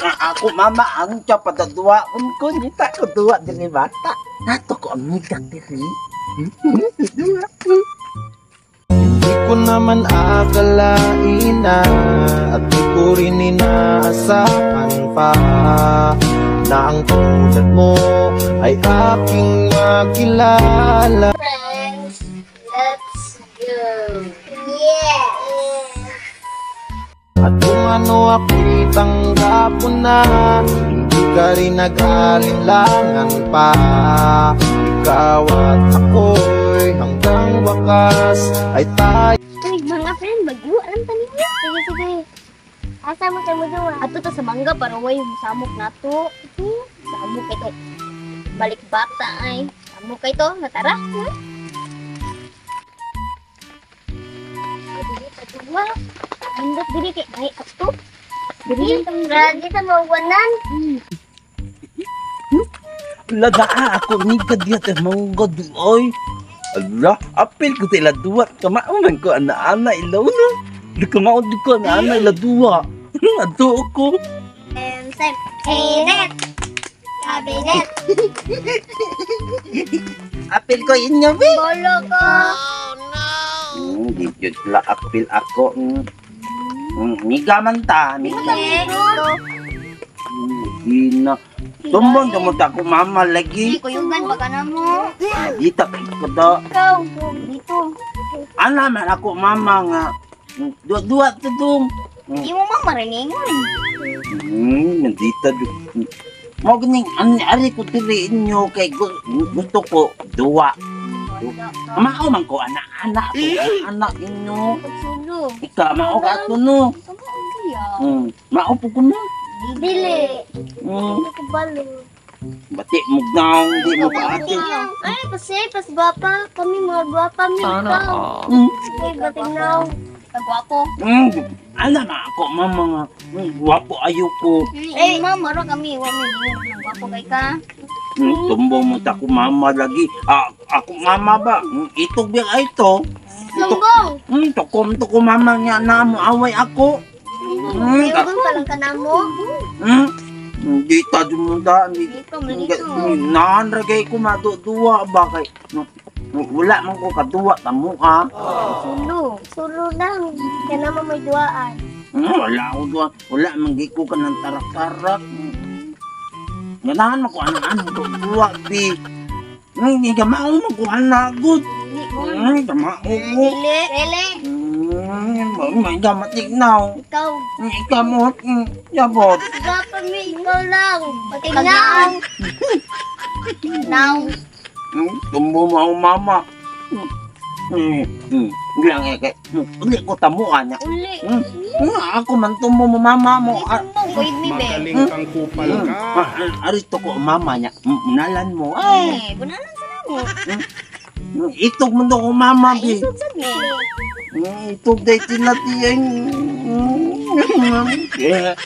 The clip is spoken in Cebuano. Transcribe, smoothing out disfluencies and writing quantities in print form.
Ako mama ang siya padaduwa ko nita ko duwa diri bata. Nato ko amiga diri. Duwa. Hindi ko naman akalain na at di ko rin inaasahan pa na ang tulad mo ay aking makilala. Friends, let's go. Yes. At kung ano ako'y tanggap mo na, hindi ka rin nag-alinlangan pa. Ikaw at ako'y hanggang wakas ay tayo. Uy, mga friend, mag-uwa lang ta ninyo. Sige, sige. Asa mo sa muduwa? Ato ta sa mangga para way samok nato. Samok ito. Balik bata ay. Samok kay to, natara. Dili ta duwa. Hindot dili kay ay ato. Dili ta mawanan. Laga ako ni ka diya te mangga duoy. Ala, apil ko tila duwa kamao man ko ana-ana ilaw no. Di kamao di ko ana-ana ila duwa. Adto ko. Cabinet. Cabinet. Apil ko inyo be. Bolo ko. Di jud la apil ako. Miga man ta, miga. Di na. Tumbon tumuta ko mama lagi. Hindi, kuyugan pa ka na mo. Di ta ko do. Ikaw, dito. Ana man ako mama nga. Duwa-duwa to dong. Di mo mama riningon. Nandito. Mo ganing ani ari ko diri inyo kay gusto ko duwa. Mao man ko anak-anak ko, anak inyo. Sulo. Ika mao ka ato no. Mao po ko mo. Dili. Kabalo. Bati mo naong di mo paati. Ay, kasi pas gwapa kami mga gwapa mi ikaw. Ay, bating naong. Kagwapo. Ala ma ako mama nga. Gwapo ayo ko. Eh, mama ra kami wa mi ng gwapo kay ka. Tumbo mo ta ko mama lagi. Ako mama ba? Itog biya ay to. Sumbong. Tukom to ko mama nga na mo away ako. Kuyugan pa lang ka na mo. Hindi ta dumunta. Dito, malito. Naan ra kay ko maduduwa ba kay. Wala man ko kaduwa tamo ha. Sulo. Sulo lang. Kaya naman may duwaan. Wala ko duwa. Wala man gi ko kanang tarak-tarak. Ganahan man ko anak-anak duwa bi. Hindi ka mao man ko anak gud. Kamao ko. Dili. Dili. May gamatik now. Ikaw. Ikaw mo. Yabot. Gwapa mi, ikaw lang. Bating naong. Naong. Tumbo mo ang mama. Lang eh. Uli ko tamuan niya. Uli. Ako man tumbo mo mama mo. Tumbong, kuid mi be. Magaling kang kupal ka. Arito ko mama niya. Unalan mo. Ay. Eh, bunalan sa namo. Itog mo ko mama bi. Isog sad mi. Itog day tinatiyan. Yeah.